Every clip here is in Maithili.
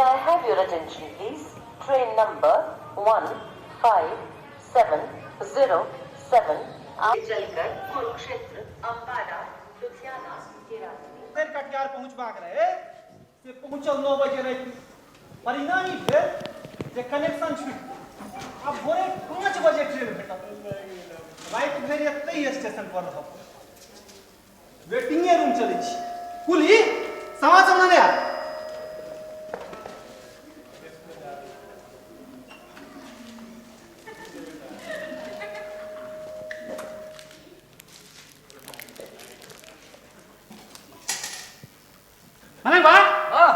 I have your attention, please? Train number 15707 चलकर कुरुक्षेत्र, अम्बाला, लुधियाना के रास्ते फेर कटिहार पहुँचबाक रहै से पहुँचल 9 बजे रातिमे। परिणाम ई भेल जे कनेक्शन छूटि गेल। आब भोरे 5 बजे ट्रेन भेटल। राति भरि एतहि स्टेशन पर रहब। वेटिंगे रूम चलै छी। कुली सामान सब लेने आ। मलंग बा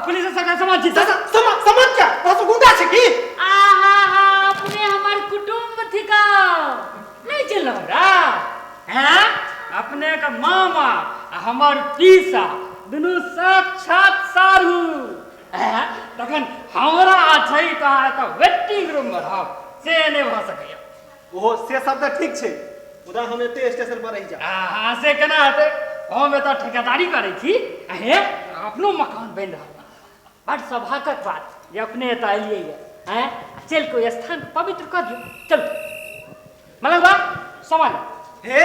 पुलिस सरकार समाज छी समा समाज क्या तोरा सब गुंडा छै की? आहा हा, अपने हमर कुटुम्ब थिका, नहीं चिन्हलहुँ हमरा? हैं, अपने के मामा आ हमर पीसा दुनू साक्षात साढ़ू हैं। तखन हमरा छै तऽ अहाँ एतऽ वेटिंग रूम मे रहब से नहि भऽ सकैया। ओहो से सब तऽ ठीक छै, मुदा हम एते स्टेशन पर रहि जायब। आ से केना हेतै? हम एतऽ ठेकेदारी करै छी आ हे अपनो मकान बनि रहल बा। बड सौभाग्यक बात जे अपने एतऽ एलियै ये। आँय, चलि कऽ ओहि स्थान पवित्र कऽ दियौ। चलू मलंग बा, सामान। हे,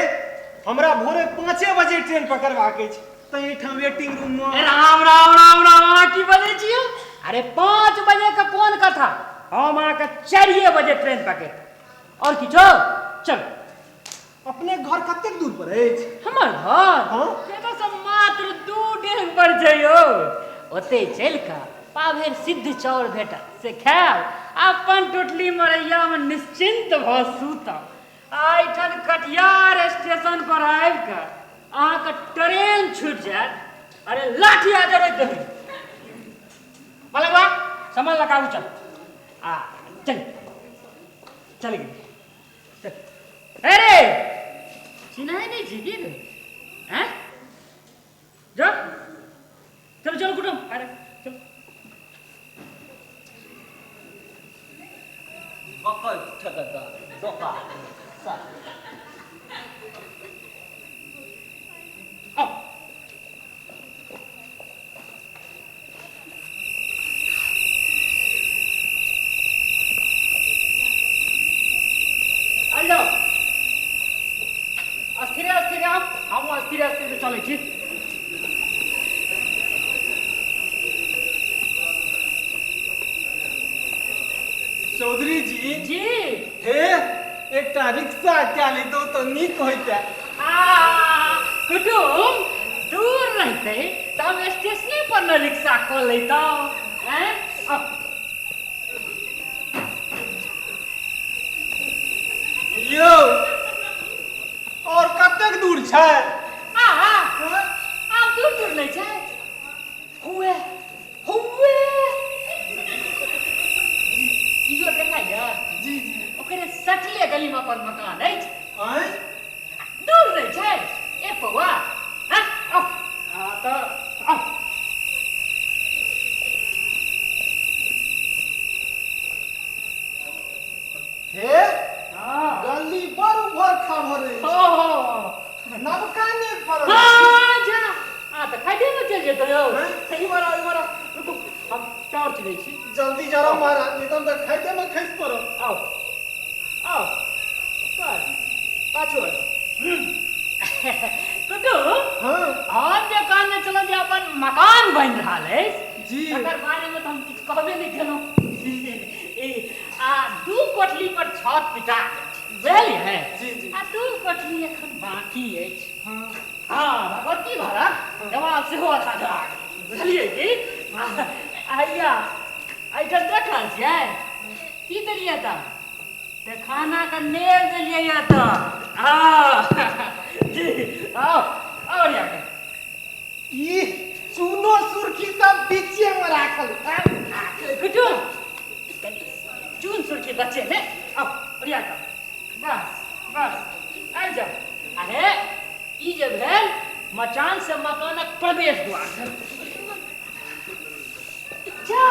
हमरा भोरे 5 बजे ट्रेन पकड़बाक अछि, तऽ एहिठाम वेटिंग रूम मे। राम राम राम राम, अहाँ की बजै छी यौ? अरे 5 बजे के कोन कथा, हम अहाँके 4 बजे ट्रेन पकड़ि और किछो। चल। अपने घर कतेक दूर पर अछि? हमर घर? हाँ। एतऽ से मात्र 2 डेग पर छै यौ। ओते चलि कऽ पाभरि सिद्ध चाउर भेटत से खायब, अपन टोटली मरैया मे निश्चिंत भऽ सूतब। आ एहिठाम कटिहार स्टेशन पर आबि कऽ अहाँके ट्रेन छूटि जायत, अरे लाठी आ जरैत देबै। मलंगवा, सामान लऽ कऽ आगू चल। आ चल चल गेल चल। अरे चिन्है नहि छी की रे? हैं, जो चलो चलो कुटुम, अरे चलो। बकल ठेकेदार डोका। आओ। आबि जाउ, अस्थिरे अस्थिरे आउ। हमहूँ अस्थिरे अस्थिरे चलै छी। चौधरी जी। जी। हे, एकटा रिक्शा कए लितौ तऽ नीक होइते। आ कुटुम, दूर रहितै तऽ हम स्टेशने पर ने रिक्शा कऽ लैतहुँ। आँय, आउ। यौ, और कतेक दूर छै? आ आब दूर दूर नहि छै। हुए हुए ई जो देखाइया जी जी, ओकरे सटले गली में अपन मकान अछि। आँय, दूर नहि छै एक पौआ। हँ, आउ। आ, तऽ आउ। हे, हँ। गली बड़ उभर खाभर अछि। हो हो। नबका नहि पड़ल। हाँ, जा आ तऽ खाइते मे चलि जेतौ यौ। हैं? ई बड़ा ई बड़ा, रुकू, हम टॉर्च लै छी। जल्दी जरा महाराज, नहीं तऽ हम तऽ खाइते मे खसि पड़ब। आउ आउ, बस पाछू आउ। कुटुम। हाँ। हम जे कहने छलहुँ जे अपन मकान बनि रहल अछि जी, तकर बारेमे तऽ हम किछु कहबे नहि केलहुँ। ई आ 2 कोठली पर छत पिटा गेल छै, बुझलियै? जी जी। आ 2 कोठली एखन बाकी अछि। हाँ। हँ, भगवती घरक देवाल सेहो आधा जरा गेल, बुझलियै की? आइया एहिठाम देख रहल छियै की देलियै तऽ पेखानाके नेल देलियै यऽ तऽ। हँ जी, आउ आओर यहाँ ई चूनो सुर्खी सब बीचे में राखल छै। कुटुम, कनि चून सुर्खी बच्चे ने। आउ ओरिया कऽ, बस बस, आबि जाउ। आ हे, ई जे भेल मचान से मकानक प्रवेश द्वार भेल। जा,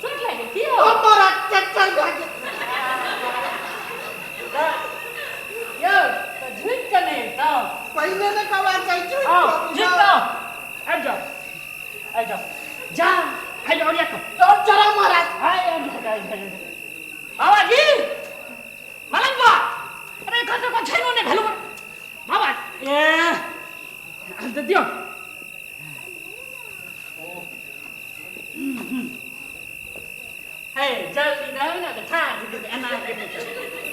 चोट लागि गेल की हो? हमरा चक्कर भए गेल। तऽ यौ, तऽ झुकि कऽ नहि अबितहुँ? पहिने ने कहबाक चाही झुकि आउ कऽ। झुकि कऽ आउ। आबि जाउ आबि जाउ, जा आबि जाउ, ओरिया कऽ। टॉर्च जरा महाराज। हाय, हाय, हाय, हाय। बाबा जी मलंग बा, अरे एखन तक ओछाइनो नहि भेल। बाबा ए दे दियौ। हे जल्दी रहू ने तऽ ठाढ़ जेतै, एना के नहि चलतै।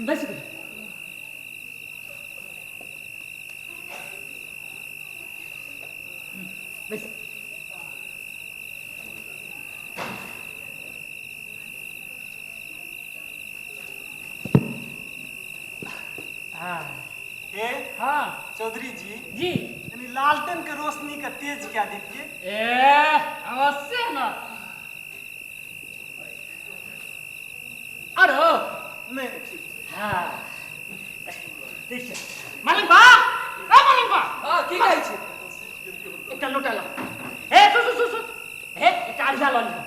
बैस गेल। बैस। हाँ। हे हाँ। चौधरी जी। जी। यानी लालटेन के रोशनी के तेज क्या देतिए? ए अवश्य न। आरो नहीं ठीक। हाँ ठीक छै। मालिक बा, ए मालिक बा। हँ, की कहै छी? एकटा लोटा ला। हे सु सु सु सु, हे एकटा अरिया लऽ लिअ।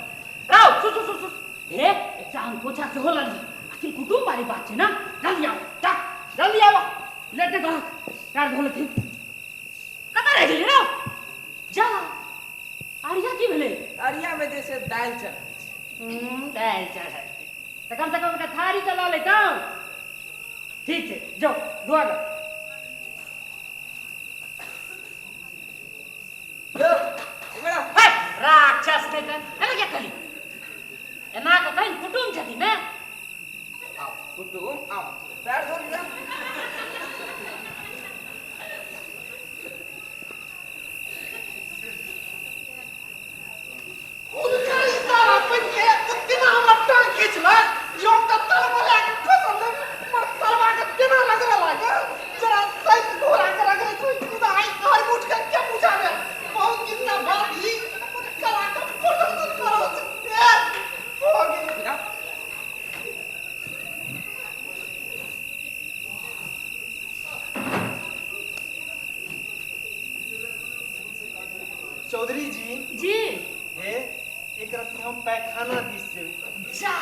राव सु सु सु सु, हे एकटा अंगपोछा सेहो लऽ लिअ। आखिर कुटुम्ब वाली बात छै ने। जल्दी आउ, जा जल्दी आउ। लेट नहि कहक, पैर धो लेथिन। कतऽ रहि गेलियै रौ? जा अरिया की भेलै? अरिया में जे छै दालि चढ़ल छै। दालि चढ़ल छै तऽ कम से कम एकटा थारी तऽ लऽ लैतहुँ। ठीक छै, जाउ धोआ कऽ। यौ, एम्हर आउ। हे, राक्षस नहि तऽ एना किया कहली? एना कऽ कहीं कुटुम्ब छथिन ने। आउ कुटुम्ब आउ, पैर धो लिअ। हुनकर इशारा बनि के तेना हमरा टांग खींचलक जे हम तऽ तलवा लए कऽ खसल रही। हमर तलवा के तेना रगड़ऽ लागल जेना सैत घोड़ा के रगड़ै छै। मुदा आइ घर में उठि कऽ के बुझाबै, बहुत दिनका बाद ई अपन कला के प्रदर्शन कऽ रहल छै। ए, भऽ गेल। आउ। चौधरी जी। जी। हे एक रत्ती हम पैखाना दिस जेबै। जा,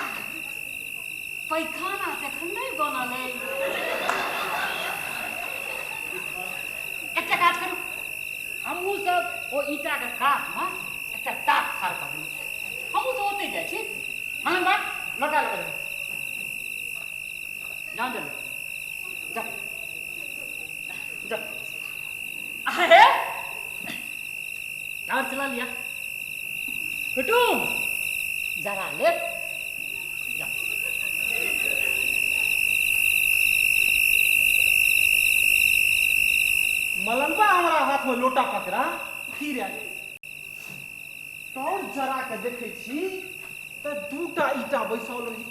पैखाना तऽ एखन नहि बनल अइ। एकटा काज करू, हमहूँ सब ओ ईटाके कातमे एकटा टाट ठाढ़ कऽ देने छी, हमहूँ सब ओतहि जाइ छी। मानन बा, लोटा लऽ कऽ जाउ, जाउ जल्दी, जाउ जाउ। अहे टार चला लिया कुटुम, जरा ले जा। मलंगवा हमरा हाथ में लोटा पकड़ा फिर आयल। टॉर्च जरा के देखै छी तऽ दूटा ईटा बैसल रही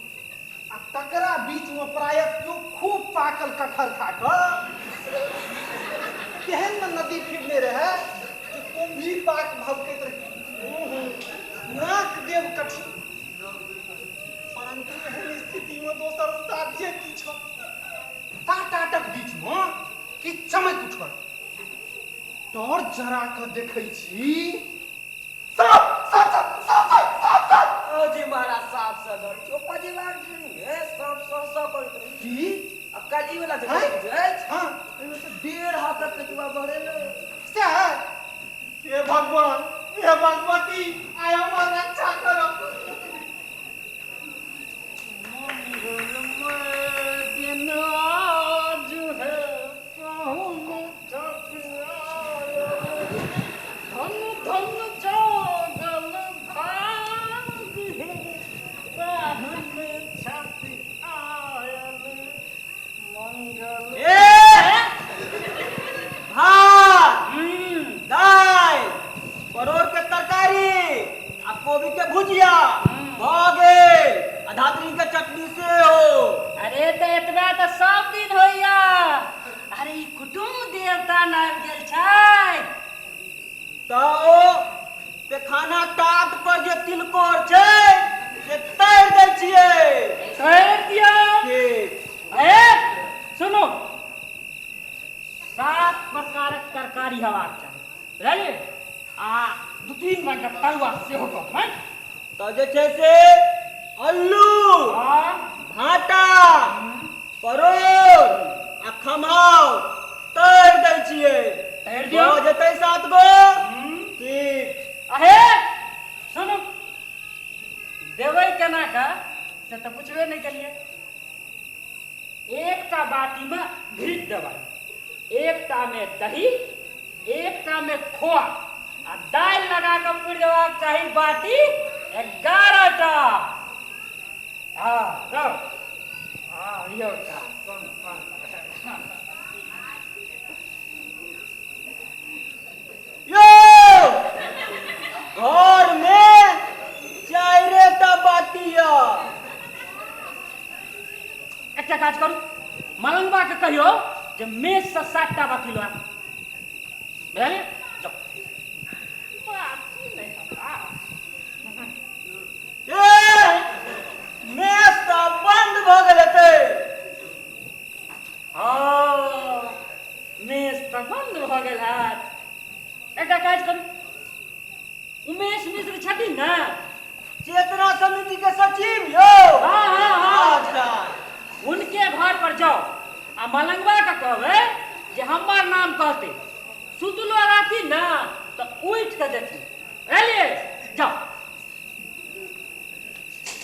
आ तकरा बीच में प्रायः केओ खूब पाकल कटहर खा कऽ तेहन ने नदी फिरने रहै जे कुम्भी पाक भभकैत रहै। नाक देव कठिन, परंतु एहन स्थिति में दोसर साध्य की छल? टाटक बीच में कि चमक उठल। टॉर्च जरा कऽ देखै छी, साप साप साप साप साप साप साप। ओ जी महाराज, साप सँ डर छी। ओ पजेबाक ढेरी मे साप सँ सँ करैत रही। की? आ काल्हि वाला जे हैं? बुझै अछि, हाँ। ओहिमे से 1.5 हाथक केचुआ बहरेलै। सएह? हे भगवान, हे भगवती, आइ हमर रक्षा करब। मंगलमय दिन आज है, पाहुन छपियायो। धन धन जागल भाग है, पाहुन छपियायल। मंगल ए भात, दालि, परोड़ के तरकारी आ कोबी के भुजिया भऽ गेल, आ धात्री के चटनी सेहो। अरे तऽ एतबा तऽ सब दिन होइया। अरे ई कुटुम्ब देवता ने आबि गेल छै। तऽ ओ पेखाना टाट पर जे तिलकोर छै से तैर दै छियै। तैर दियौ। ठीक। ए सुनू, 7 प्रकारक तरकारी हेबाक चाही, बुझलियै? आ 2-3 रंगक तरुआ सेहो कऽ देबै। तऽ जे छै से अल्लू, हाँ। भाटा, एकटा बाटीमे घृत देबाई, एकटा में दही, एकटा में खोआ आ दालि लगा कऽ पुरि देबाक चाही बाटी 11 टा। हाँ जाओ। हाँ यौ का यौ घर में चारिटा बाटी यऽ। एकटा काज करू, मलंगबा के कहियो जे मेज से 7टा बाटी लऽ आउ। बुझलियै? जाउ। बाटी नहि हमरा। ए मेज तऽ बंद भऽ गेल हेतै। हँ मेज तऽ बंद भऽ गेल हैत। एकटा काज करू, उमेश मिश्र छथिन ने? चेतना समिति के सचिव यौ। हाँ, हाँ, हाँ। अच्छा। उनके घर पर जाओ आ मलंगवा के कहबै जे हमर नाम कहते, सुतलो रहथिन ने तऽ उठि कऽ देथिन। बुझलियै? जाओ।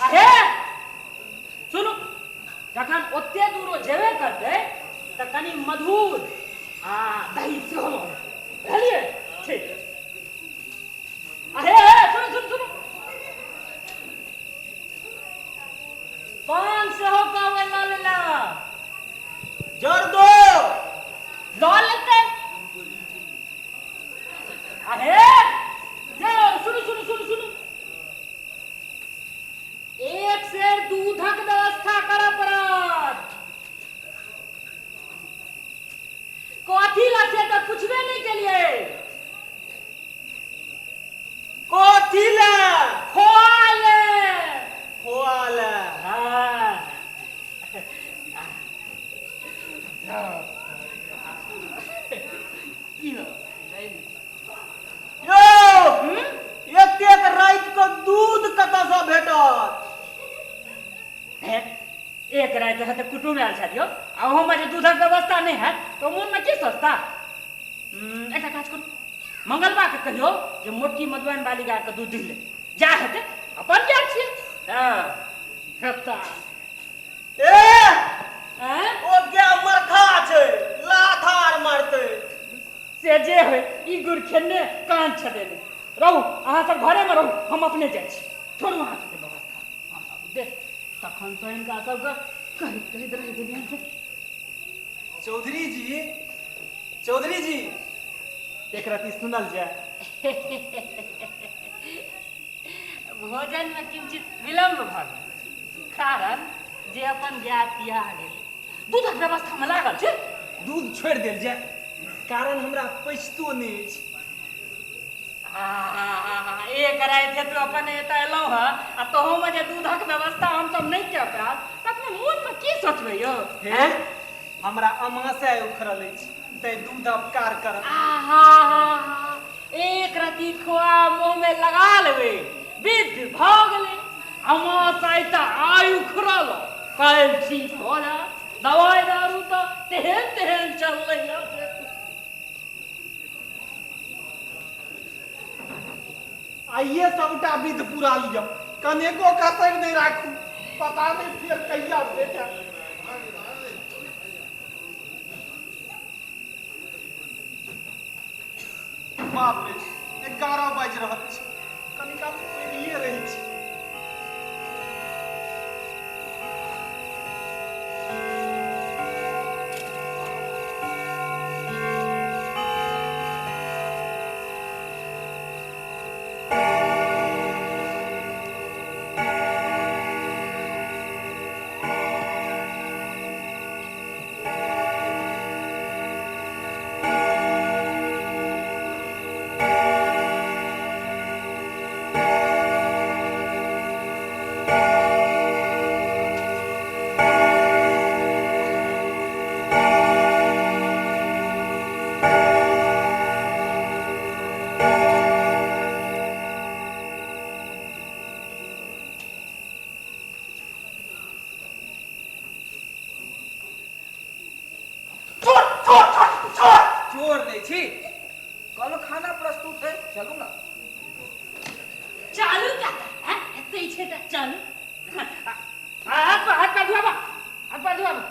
आ हे सुनू, जखन ओते दूर ओ जेबे करतै तऽ कनि मधुर आ दही सेहो लऽ लेबै। बुझलियै? ठीक। आ हे, हे सुनू सुनू सुनू, पान सेहो कहबै लऽ लेला। जर्दो लऽ लेतै। आ हे जाओ, सुनू सुनू सुनू सुनू, एक सेर दूधक व्यवस्था करऽ पड़त। कथी ला से तऽ पुछबे नहि केलियै। कथी ला? खोआ ले। खोआ ले। हाँ। की हो? यौ एतेक राति के दूध कतऽ सँ भेटत? हे, एक राति रहत तऽ कुटुम्ब आयल छथि यौ, आ ओहोमे जे दूधक व्यवस्था नहि हैत तऽ मोनमे की सोचता? एकटा काज करू, मंगलबा के कहियौ जे मोटकी मधुबन वाली गायके दूध दुहि ले, जा हेतै अपन गाय छियै। हँ, हेता। ए आँय? ओ गाय मरखा छै, लाथार मारतै। से जे होय, ई गुड़ खेने कान छटेने रहू, अहाँ सब घरेमे रहू, हम अपने जाइ छी। छोड़ू अहाँ सबके व्यवस्था, हम सब देख तखन तऽ हिनका सबके कहैत कहैत रहि गेलियनि से। चौधरी जी, चौधरी जी, एक रति सुनल जाय। भोजन में किंचित विलम्ब भऽ गेल, कारण जे अपन गाय पिया गेल। दूधक व्यवस्था में लागल छै। दूध छोड़ि देल जाय, कारण हमरा पचितो नहि अछि। आहा, एक राति हेतु अपन एतऽ एलहुँ हँ आ तहूमे जे दूधक व्यवस्था हमसब नहि कऽ पायब तऽ अपने मोनमे की सोचबै यौ? हे, हमरा अमाशय उखड़ल अछि, तैं दूध अपकार करत। आहा, एक रति खोआ मुँहमे लगा लेबै, विध भऽ गेलै। अमाशय तऽ आइ उखड़ल, काल्हि ठीक भऽ जायत। दवाइ दारू तऽ तेहन तेहन चललै हँ से। आइए सबटा विध पूरा लिअ, कनेको कसरि नहि राखू, पता नहि फेर कहिया भेटत। बाप रे, 11 बाजि रहल छै, कनिकाल पड़िए रहै छी। चोर चोर चोर चोर चोर नहीं छी, कल खाना प्रस्तुत है, चलू ना। चालू का हैं, एते छै त चालू। हाथ पर, हाथ पर धुआबा, हाथ पर धुआबा।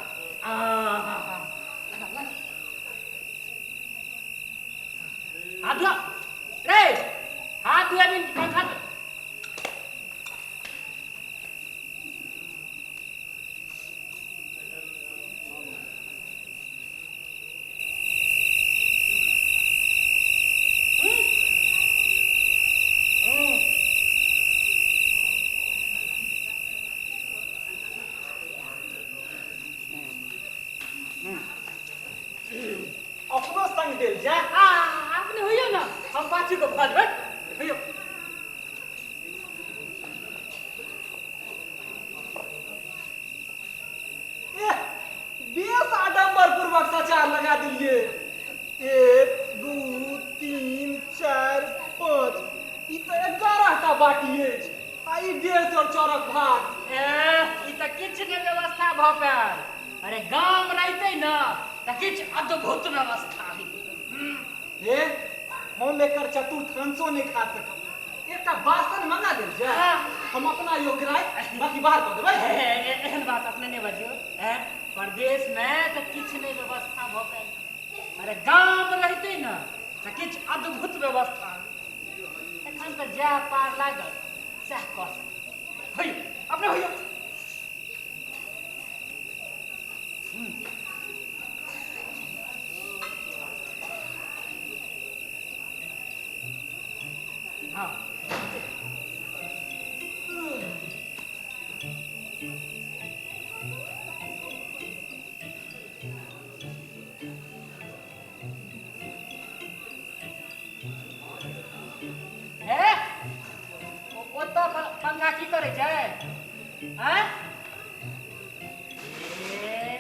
टांग देल जाय। आ अपने होइयो ना, हम पाछू के भऽ जेबै। होइयो। एह, बेस आडम्बर पूर्वक सचार लगा देलिए। 1 2 3 4 5, ई तऽ 11 टा बाटी अछि आ ई 1.5 सेर चाउरक भात। ए, ई तऽ किछु नहि व्यवस्था भऽ पायल। अरे गाम रहितै ने तऽ किछु अद्भुत व्यवस्था होइतै। हे, हम एकर चतुर्थांशो नहि खा सकब। एकटा बासन मंगा देल जाय, हम अपना योग्य राखि बाकी बाहर कऽ देबै। एहन बात अपने नहि बजियौ। परदेश मे तऽ किछु नहि व्यवस्था भऽ पायल। अरे गाम रहितै ने तऽ किछु अद्भुत व्यवस्था। एखन तऽ जएह पार लागल सएह कऽ सकब। होइयौ अपने, होइयौ। हँ। हे, ओतऽ पंखा की करै छै? आँय? ए,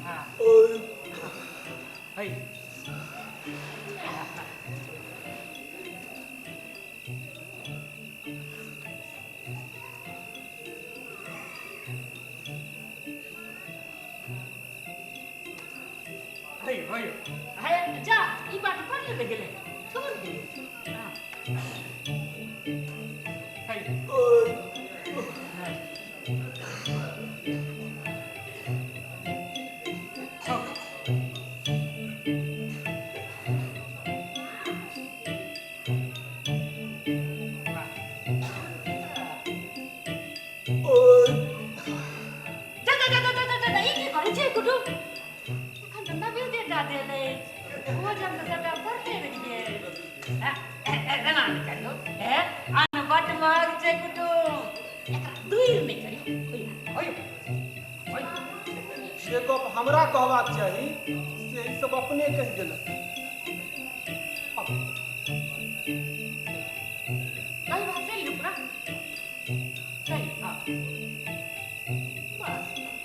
हँ। है। है, है। हे, जा, ई बात पर ले गेलै। छोड़ दे। हाँ। है। है। वाह। जा जा जा जा जा जा, ई की करै छै कुटुम? एखन तऽ नवेदे टा देल अछि, भोजन तऽ सबटा पड़ले रहि गेल। एना नहि करियौ। हे, अन्न बड्ड महग छै कुटुम, एकरा दूर नहि करियौ। होइयो, होइयो। जे गप हमरा कहबाक चाही से ई सब अपने कहि देलक। दही भात चलि लियौ पूरा सही। हाँ, बस लियौ।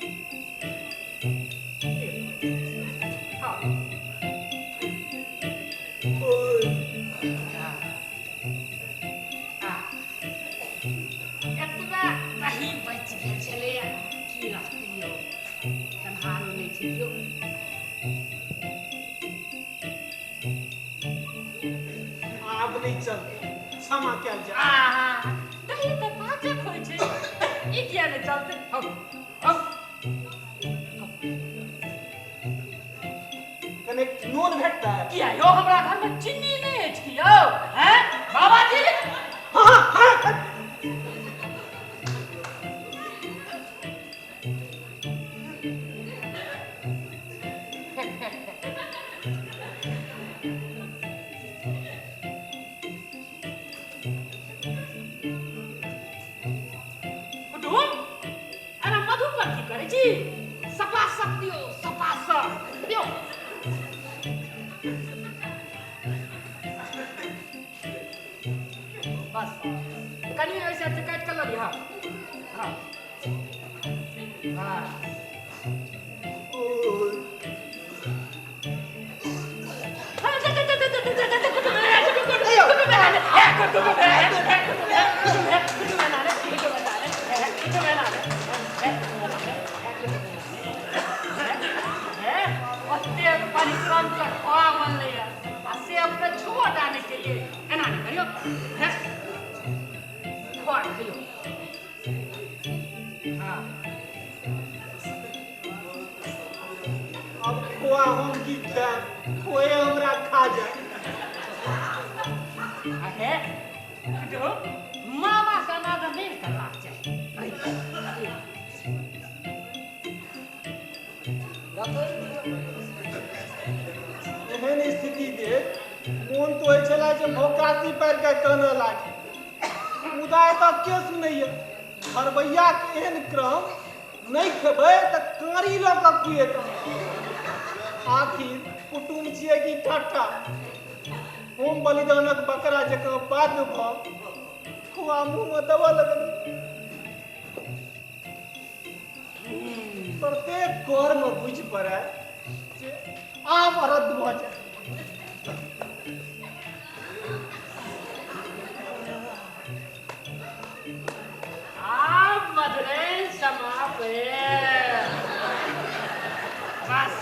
हाँ। आ, एतबा दही बचि गेल छलैया, की रहतै यौ, कन्हारो नहि छै यौ। आब नहि चलतै, क्षमा कयल जाय। आहा, दही तऽ पाचक होइ छै, ई किया नहि चलतै? हौ हौ। कने नून भेटतै? किया यौ, हमरा घरमे चीनी नहि अछि की यौ? हैं बाबाजी? हाँ हाँ। कुटुम, अरे मधु पर की करै छी? सपा सप दियौ, सपा सप दियौ। बस कनि ओहि साइड से काटि कऽ लऽ लिअ। हाँ हाँ हाँ। ओतेक परिश्रम से खोआ बनलैया आ से अपने छुओ टा नहि केलियै। एना नहि करियौ। हे, खोआ खइयौ। हाँ। अब खोआ हम की खायब, खोए हमरा खा जाय। हे कुटुम, मामा के अनादर नहि करबाक चाही। एहन स्थिति देख मोन तऽ होइ छलै जे भौकासी पारि कऽ कानऽ लागी, मुदा एतऽ के सुनैया? घरबैयाके एहन क्रम नहि खेबै तऽ काड़ी लऽ कऽ खुएतौ। आखिर कुटुम छियै कि ठट्ठा? होम बलिदानक बकरा जकाँ बाध्य भऽ खोआ मुँहमे देबऽ लगलियै। प्रत्येक करमे बुझि पड़य जे आब रद्द भऽ जाय। आब मधुरेण समाप्त। बस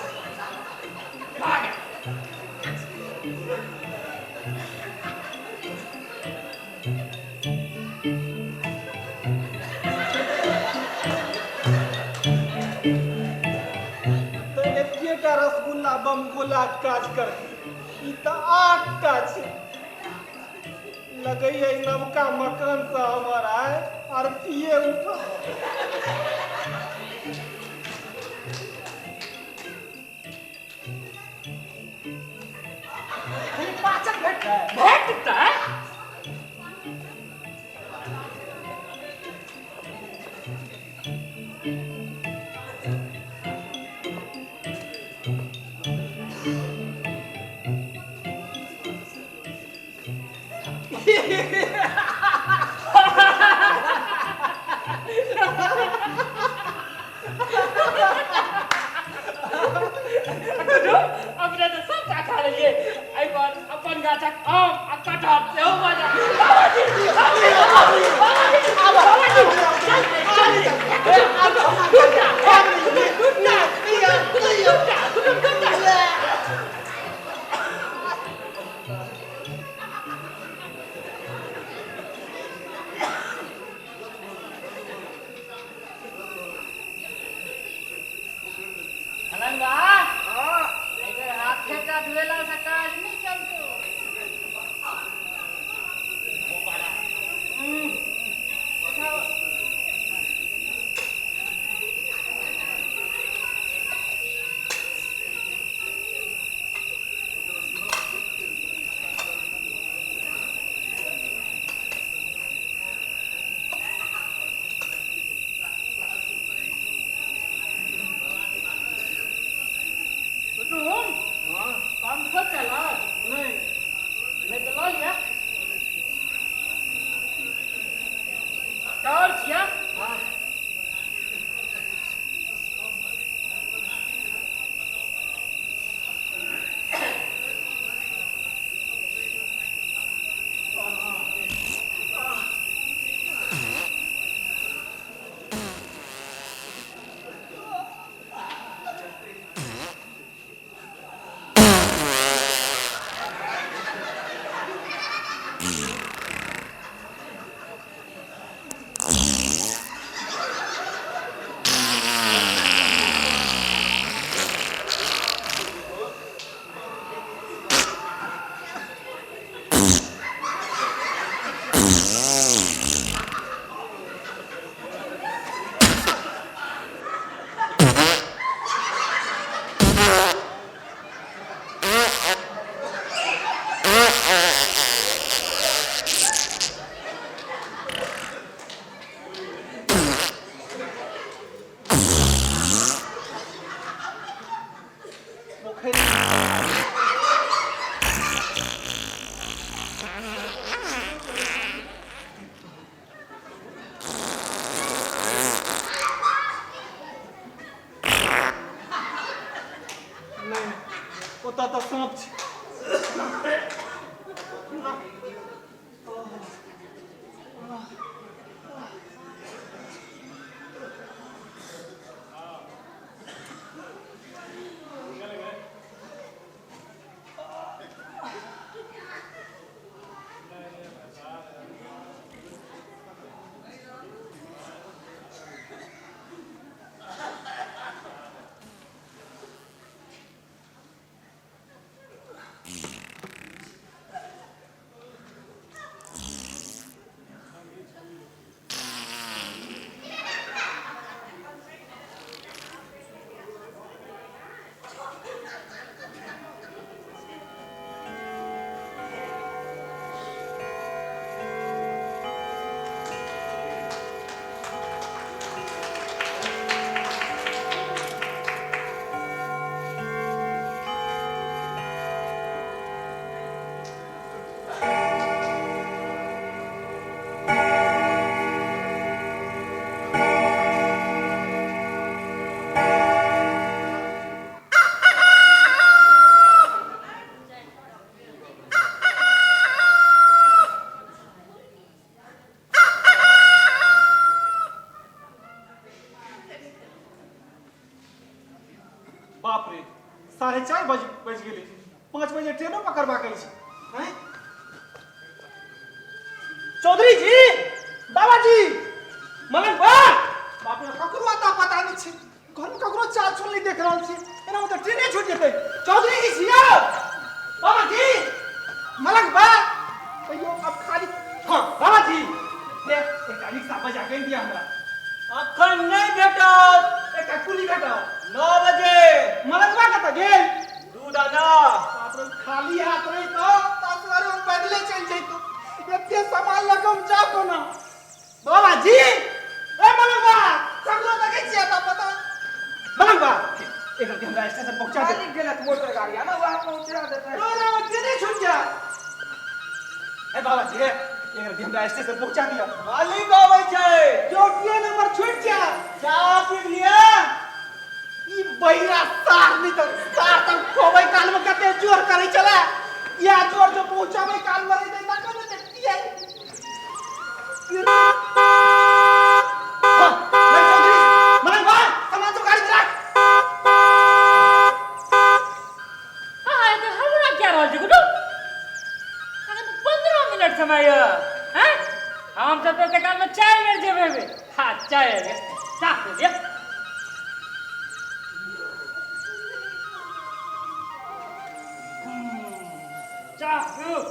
भऽ गेल। तऽ एकेटा रसगुल्ला बमगोला काज करतै, ई तऽ 8टा छै। लगैया ई नवका मकानसँ हमर आइ अरतिये उठल। पाचक भेटतै? भेटतै। अपने तऽ सबटा खा लेलियै, एहि पर अपन गाछक आम आ कटहर सेहो मजा। बाबाजी, बाबाजी, बाबाजी, चल, चल, दूटा। अलंगा, एहि बेर हाथे टा धुएला से काज नहि चलतो। उठाओ। कुटुम, पंखो चलत? नहि। नहि तऽ लऽ लिअ, टॉर्च यऽ। हँ। पोखरि। नहि, ओतऽ तऽ साँप छै। बाप रे, 4:30 बज बज गेलै। 5 बजे ट्रेनो पकड़बाक अछि। आँय चौधरी जी, बाबाजी, मलंग बा, बाप रे, ककरो अता पता नहि छै। घरमे ककरो चाल चूल नहि देख रहल छी। एनामे तऽ ट्रेने छूटि जेतै। चौधरी जी छियै? बाबाजी, मलंग बा, कहियो अब खाली। हँ बाबाजी, ले एकटा रिक्शा बजा कऽ दिअ हमरा। अखन नहि भेटत। एकटा कुली भेटत? 9 बजे। मलंगवा कतऽ गेल? दूध आना। बाप रे, खाली हाथ रही तो असगरे हम पैदले चलि जैतहुँ। एते सामान लऽ कऽ हम जाउ कोना? बाबाजी, ए मलंगवा, सगरो देखै छियै तऽ पता। मलंगवा, एक रति हमरा स्टेशन पहुँचा दे। मालिक गेलक मोटर गाड़ी आना, वहाँ पहुँचा देते। ना ना, ट्रेने छूट जा। ए बाबाजी, एक रति हमरा स्टेशन पहुँचा दिअ। मालिक आबै छै। जो ट्रेन हमर छूट जा। चाह पीब लिअ। ई बैरा सार नहि तऽ सार तऽ खोबै काल में कते जोर करै छलै, इएह जोर जो पहुँचाबै काल में रहितै तखन ने देखतियै। हाँ, नहीं चौधरी, मलंग भाई, सामान सब गाड़ी में राख। हाँ, तऽ हमरा क्या रहल छै गुड्डू? अखन तऽ 15 मिनट समय यऽ। हैं, हम सब तऽ एते कालमे 4 बेर जेबै। हाँ, 4 बेर चाह पी लिअ। चाह पीउ।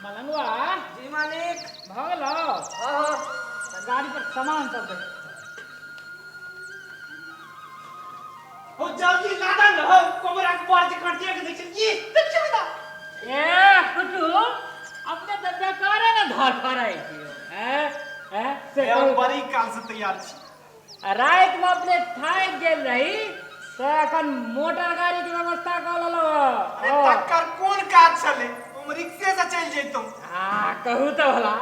मलंगवा। जी मालिक। भऽ गेलौ? हाँ। तऽ गाड़ी पर सामान सब दे। हो, जल्दी लादा न हो, कोबरा के बोर जकाँ टेक दै छै। ई देखियौ ना। ए कुटु, अपने तऽ बेकारे ने धर फड़ै छियौ। हैं हैं, से हम कहू। बड़ी काल से तैयार छी। आ रातिमे अपने थाकि गेल रही तऽ एखन मोटर गाड़ीके व्यवस्था कऽ लेलहुँ। अरे हँ। तकर कोन काज छलै, हम रिक्शे से चलि जैतहुँ। आ कहू तऽ भला,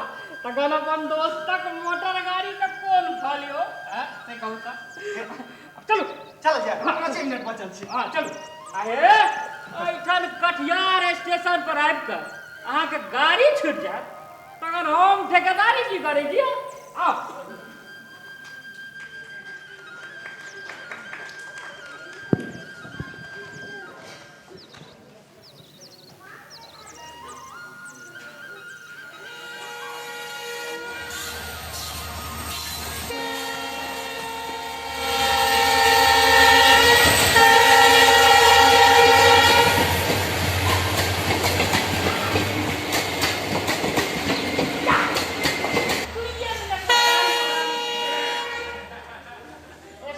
तखन अपन दोस्तक मोटर गाड़ीके कोन फल यौ? हैं, से कहू तऽ। अब चलू। चल जाय, 5 मिनट बचल छै। हँ चलू। अरे एहिठाम कटिहार स्टेशन पर आबि कऽ अहाँके गाड़ी छूटि जायत तखन हम ठेकेदारी की करै छी? आउ।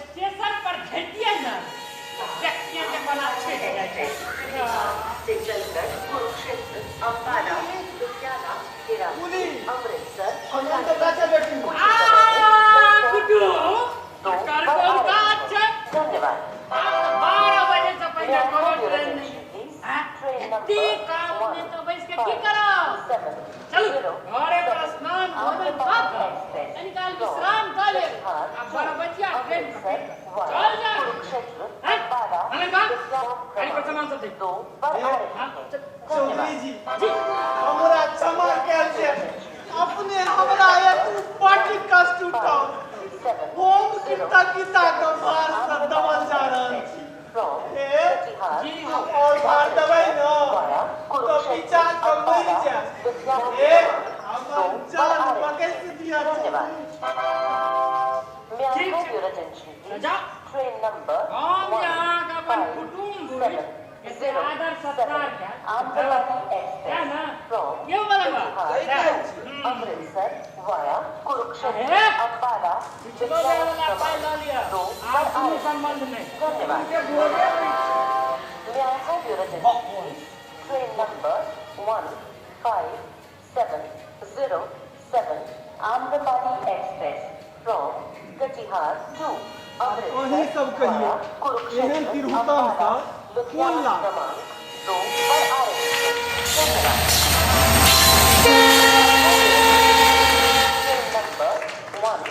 स्टेशन पर भेटिए ने तऽ देखतियै जे कोना छूटि जाइ छै। से चलकर कुरुक्षेत्र, अंबाला, लुधियाना, कुली। अमृतसर। हम तऽ बचल बेटी। आ गुड्डू, तकर कोन काज छै? धन्यवाद। आब तऽ 12 बजे से पहिले कोनो ट्रेन नहि। हैं? एते काल मे तऽ बैस के की करब? चलू, घरे पर स्नान भोजन कऽ कऽ कनी काल विश्राम कऽ लेब आ 12 बजिया ट्रेन पकड़ि कऽ चल जायब। हैं? मलंग बा, गाड़ी पर सामान सब दे। हाँ, चल। चौधरी जी, जी। हमरा क्षमा कयल छै। अपने हमरा हेतु बड्ड कष्ट उठाउ। हम कृतज्ञता के भार से दबल जा रहल छी। ए, जी। और भार देबै न तऽ विचार कऽ मरि जायब। ए, हमर जान बकैस दिअ चौधरी। ठीक छै, जाउ। ट्रेन नंबर हम जे अहाँके अपन कुटुम्ब बुझि एते आदर सत्कार कयल सएह ने यौ मलंगवा? सही कहै छी। अमृतसर वाया कुरुक्षेत्र, अरे! अंबाला, पिछलो बेर वाला पाइ लऽ लिअ, आब कोनो सम्बन्ध नहि। धन्यवाद। के भोरे होइ छै। May I have your attention, please? Train number 15707 Amrapali Express from Katihar to अहीं Amritsar सब कहियौ, via Kurukshetra, एहन तिरहुतामसँ Ambala, कोन Ludhiana लाभ? क्रमांक 2 पर आ रही है। धन्यवाद। Train number 1